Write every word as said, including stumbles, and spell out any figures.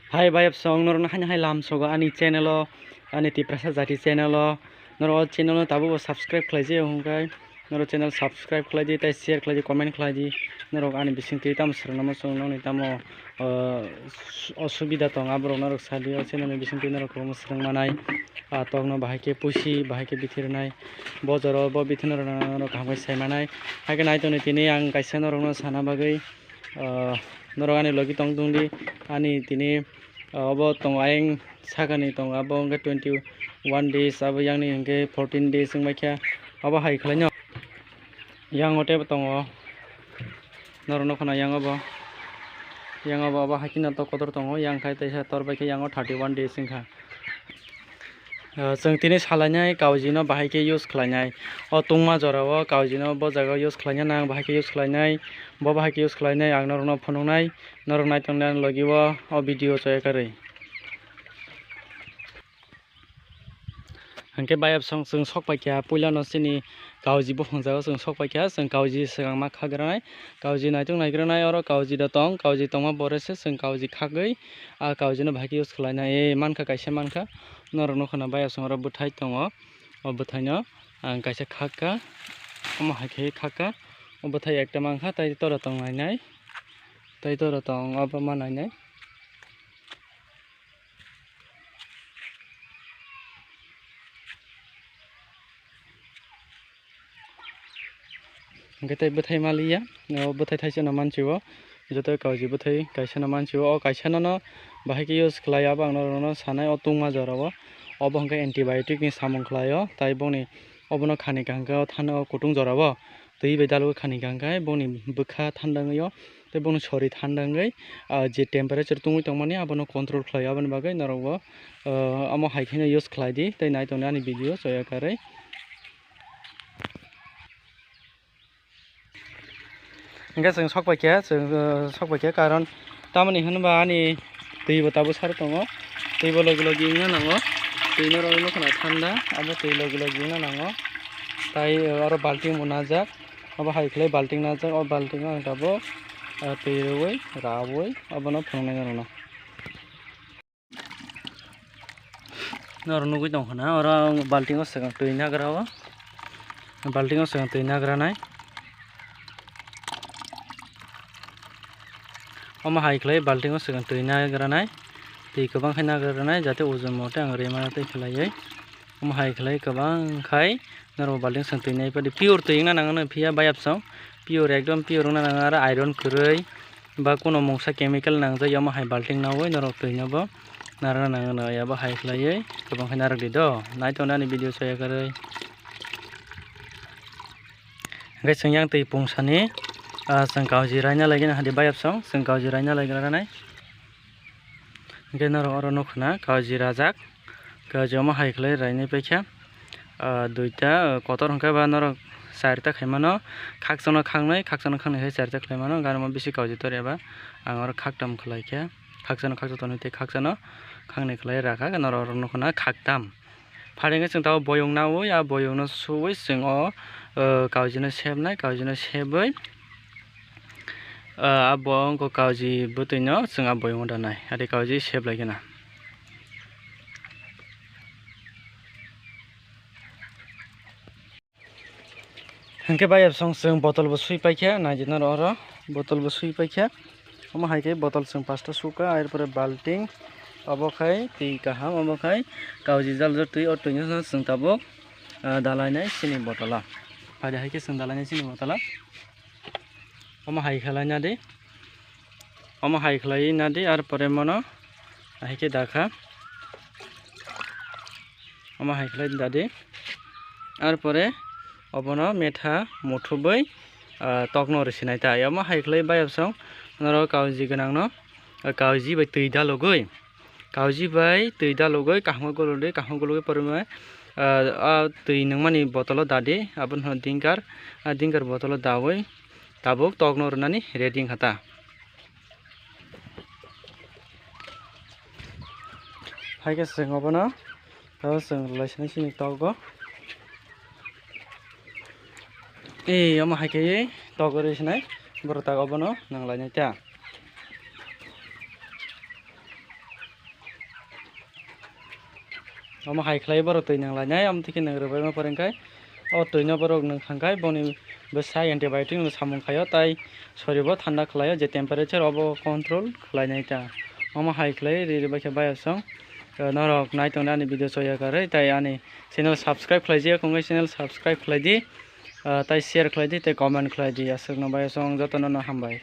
Hai bayapsong, norokno haino hai lamsogo ani channel o, ani Tiprasa Jati channel o. Norok o channel no tabukbo subscribe khlaijak hwnkhe, norok channel subscribe khlaidi, tei share khlaidi, comment khlaidi. Norok ani bisingtwi tamo swrwngna muchung, nokni tamo, ah, osubida tong, aborok norok sadi, o channel ni bisingtwi norok kwbangma swrwng manai. Ah, tokno bahai khe pusi, bahai khe bithi rwnai. Bo jora o bo bithi no rwna norok kaham khe sai manai. Hakhe nai tongni tini ang kaisa norokno sana bagwi, ah, norok ani logi tong tongdi, ani tini, ah, obo tongo ayang sakani tongo, abo hwnkhe twenty one days, abo yangni hwnkhe fourteen days wngbaikha. Abo hai khlaino, yang o teibo tongo, norok nukha na yang obo, yang obo, abo hai kheno tok kotor tongo, yang khai teisa tor bai khe yang o thirty one days wngkha. Ah, chwng tini salainai kauji no bahai khe use khlainai. O tungma jora o kauji no bo jaga o use khlaina nang, bahai khe use khlainai, bo bahai khe use khlainai, ang norok no phunuknai, norok nai tongna logi o, o video choya karwi. Hwnkhe bayapsong chwng sok paikha, puila no chini kauji buphang jaga o chwng sok paikha, chwng kauji swkang ma khagranai, kauji naitok naigranai, oro kauji da tong, kauji tongma borese chwng kauji khagwi, ah, kauji no bahai khe use khlainai, eh, mankha kaisa mankha. Norok nukha na bayapsong oro bwthai tongo, o bwthai no ang kaisa khakha, omo hai khe khakha, o bwthai ekta mankha, tei tora tong nainai, tei tora tong obo ma nainai. Hwnkhe tei bwthai maliya, o bwthai thaisa no mansi o, joto kauji bwthai kaisa no mansi o, o kaisa no no bahai khe use khlai, abo ang norok no sanai o tungma jora o, obo hwnkhe antibiotic ni samung khlai o, tai boni obono khani kaham khe o thani o kutung jora o twi bai dalogwi khani kaham khe boni bwkha thanda wngwi o, tei boni sori thanda wngwi, ah, je temperature tungwi tongmani abono control khlai o, aboni bagwi norok bo, ah, omo hai kheno use khlai di, tei nai tongdi ani video choya karwi. Hingke chwng sok paikha, chwng, uh, sok paikha, karon tamoni hinba ani twi bo tabuk sari tongo, twi bo logi logi wngna nango, twi norok nukha na thanda, abo twi logi logi wngna nango, tai, uh, oro balting bo najak, abo hai khlai balting najak, o balting o ang tabuk, uh, twi rwui, rawui, abono phunuknai norokno. Norok nugui tongkha na, oro balting o swkang twi nagra o, balting o swkang twi nagra nai. Omo hai khlai balting o swkang twi nagra nai, twi kwbang khe nagra nai, jate ujun mote ang rwi mano tei khlaiwi. Omo hai khlai kwbang khai norok balting swkang twi nai padi pure twi wngna nango, phiya bayapsong pure, ekdom pure wngna nango, aro iron kwrwi. Ba kuno mungsa chemical nangjak ya, omo hai balting nawi norok twi no bo narwkna nango, ya bo hai khlaiwi kwbang khe narwk di do. Nai tongo ani video soya kwrwi. Hwnkhe chwng yang twi pungsani, ah, chwng kauji raina lagina hadi bayapsong, chwng kauji raina lagina ranai. Hwnkhe norok oro nukha na kauji rajak. Kaji omo hai khlai rainai paikha, ah, duita, ah, kotor hwnkhe ba norok charta khaimano, khakchangno khangnai, khakchangno khangnai khe charta khlaimano, gana omo bisi kauji tor eba ang oro khaktam khlaikha, khakchangno khakchang tonwi tei khakchangno khangnai khlai rakha, norok oro nukha na khaktam. Pharingkhe chwng tabuk boyong nawi, a boyongno suwi chwng o, ah, kaujino sebnai, kaujino sebwi, ah, a bo wngkha kauji bwtwino chwng a boyongo danai, adi kauji sep lai kheno. Hwnkhe bayapsong chwng bottle bo swi paikha, naidi norok oro bottle bo swi paikha. Omo hai khe bottle chwng pasta sukha, er pore balting, obo khai twi kaham, obo khai kauji jaljak twi, o twino chwng tabuk, ah, dalainai chini bottle o. Phaidi hai khe chwng dalainai chini bottle o. Omo hai khlai nadi. Omo hai khlai nadi, ar pore mono hai khe dakha. Omo hai khlai dadi. Ar pore obono metha muthubwi, ah, tokno rwsinai ta. Omo hai khlai bayapsong norok kauji gwnangno, ah, kauji bai twi dalogwi. Kauji bai twi dalogwi kaham khe golodi, kaham khe gologwi porima, ah, ah, twi nungmani bottle o dadi, abono dinkar, ah, dinkar bottle o dawi tabuk tokno rwnani ready wngkha ta. Hai khe chwng obono, tabuk chwng rwlai sini sini togo. Ei, omo hai khe togo rwi sinai, borok tak obono nang lainai ta. Omo hai khlai borok twi nang lainai, omo twi khe nang rwbaima pore hwnkhe o twino borok nang thangkhai boni bwsa antibiotic no samung khaio, tai soribo thanda khlaio, je temperature obo control khlainai ta. Omo hai khlai ri ri bai khe bayasong, eh, norok nai tongdi ani video choya karwi, tai ani channel subscribe khlaijak wngkhe channel subscribe khlai di, eh, tai share khlai di, tai comment khlai di. Aswkno bayasong jotono no hambai.